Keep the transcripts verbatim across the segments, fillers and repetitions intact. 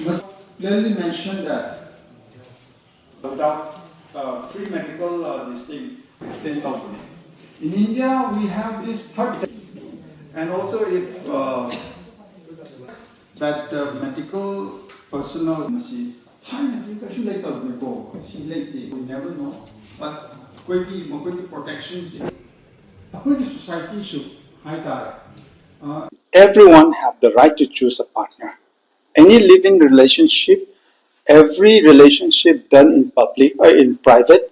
Must clearly mention that without uh, free medical uh, this thing, extend company. In India, we have this third, and also if uh, that uh, medical personnel, ꯃꯁꯤ ꯊꯥꯏꯅꯗꯤ ꯀꯩꯁꯨ ꯂꯩꯇꯕꯅꯤꯀꯣ, ꯁꯤ ꯂꯩꯇꯦ, we never know, but ꯑꯩꯈꯣꯏꯒꯤ ꯃꯈꯣꯏꯒꯤ ꯄ꯭ꯔꯣꯇꯦꯛꯁꯟꯁꯦ ꯑꯩꯈꯣꯏꯒꯤ ꯁꯣꯁꯥꯏꯇꯤꯁꯨ ꯍꯥꯏꯇꯥꯔꯦ꯫ Uh, everyone have the right to choose a partner. Any living relationship, every relationship done in public or in private,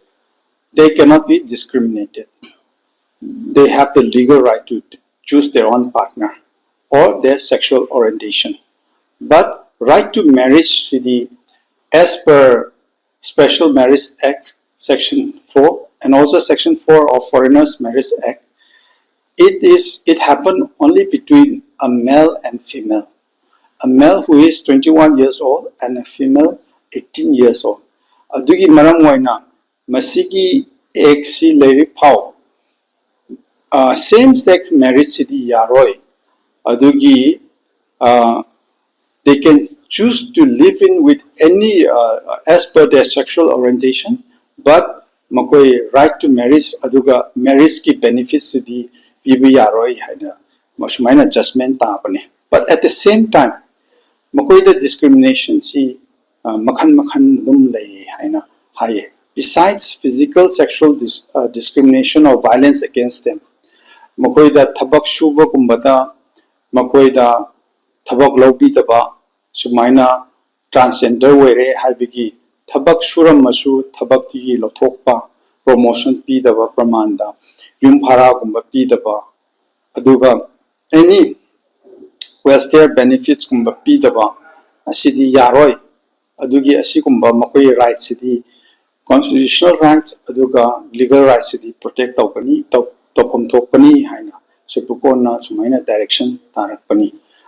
they cannot be discriminated. They have the legal right to choose their own partner or their sexual orientation. But right to marriage, sidi, as per Special Marriage Act, Section four, and also Section four of Foreigners Marriage Act, it is it happened only between a male and female. A male who is twenty-one years old and a female eighteen years old. ꯑꯗꯨꯒꯤ ꯃꯔꯝ ꯑꯣꯏꯅ ꯃꯁꯤꯒꯤ ꯑꯦꯛꯁꯤ ꯂꯩꯔꯤꯛ ꯐꯥꯎ ꯁꯦꯝ sex ꯃꯦꯔꯤꯖꯁꯤꯗꯤ ꯌꯥꯔꯣꯏ꯫ ꯑꯗꯨꯒꯤ uh, they can choose to live in with any uh, as per their sexual orientation, but ꯃꯈꯣꯏ right to marriage ꯑꯗꯨꯒ ꯃꯦꯔꯤꯖꯀꯤ ꯕꯦꯅꯤꯐꯤꯠꯁꯤꯗꯤ ꯄꯤꯕ ꯌꯥꯔꯣꯏ ꯍꯥꯏꯅ ꯁꯨꯃꯥꯏꯅ ꯖꯁꯃꯦꯟ ꯇꯥꯕꯅꯤ꯫ But at the same time, ꯃꯈꯣꯏꯗ ꯗꯤꯁꯀ꯭ꯔꯤꯃꯤꯅꯦꯁꯟꯁꯤ ꯃꯈꯜ ꯃꯈꯜ ꯑꯗꯨꯝ ꯂꯩ ꯍꯥꯏꯅ ꯍꯥꯏꯌꯦ꯫ Besides physical, sexual dis- uh, discrimination or violence against them, ꯃꯈꯣꯏꯗ ꯊꯕꯛ ꯁꯨꯕꯒꯨꯝꯕꯗ ꯃꯈꯣꯏꯗ ꯊꯕꯛ ꯂꯧꯕꯤꯗꯕ, ꯁꯨꯃꯥꯏꯅ ꯇ꯭ꯔꯥꯟꯁꯖꯦꯟꯗꯔ ꯑꯣꯏꯔꯦ ꯍꯥꯏꯕꯒꯤ ꯊꯕꯛ ꯁꯨꯔꯝꯃꯁꯨ ꯊꯕꯛꯇꯒꯤ ꯂꯧꯊꯣꯛꯄ, ꯄ꯭ꯔꯣꯃꯣꯁꯟ ꯄꯤꯗꯕ ꯄ꯭ꯔꯃꯥꯟꯗ ꯌꯨꯝ ꯚꯔꯥꯒꯨꯝꯕ ꯄꯤꯗꯕ, ꯑꯗꯨꯒ ꯑꯦꯅꯤ ꯋꯦꯜꯐꯤꯌꯔ ꯕꯦꯅꯤꯐꯤꯠꯁꯀꯨꯝꯕ ꯄꯤꯗꯕ ꯑꯁꯤꯗꯤ ꯌꯥꯔꯣꯏ꯫ ꯑꯗꯨꯒꯤ ꯑꯁꯤꯒꯨꯝꯕ ꯃꯈꯣꯏꯒꯤ ꯔꯥꯏꯠꯁꯤꯗꯤ ꯀꯣꯟꯁꯇꯤꯇ꯭ꯌꯨꯁꯅꯦꯜ ꯔꯥꯏꯠꯁ ꯑꯗꯨꯒ ꯂꯤꯒꯜ ꯔꯥꯏꯠꯁꯤꯗꯤ ꯄ꯭ꯔꯣꯇꯦꯛ ꯇꯧꯒꯅꯤ, ꯇꯧ- ꯇꯧꯐꯝ ꯊꯣꯛꯄꯅꯤ ꯍꯥꯏꯅ ꯁꯨꯄ꯭ꯔꯤꯝ ꯀꯣꯔꯠꯅ ꯁꯨꯃꯥꯏꯅ ꯗꯥꯏꯔꯦꯛꯁꯟ ꯇꯥꯔꯛꯄꯅꯤ꯫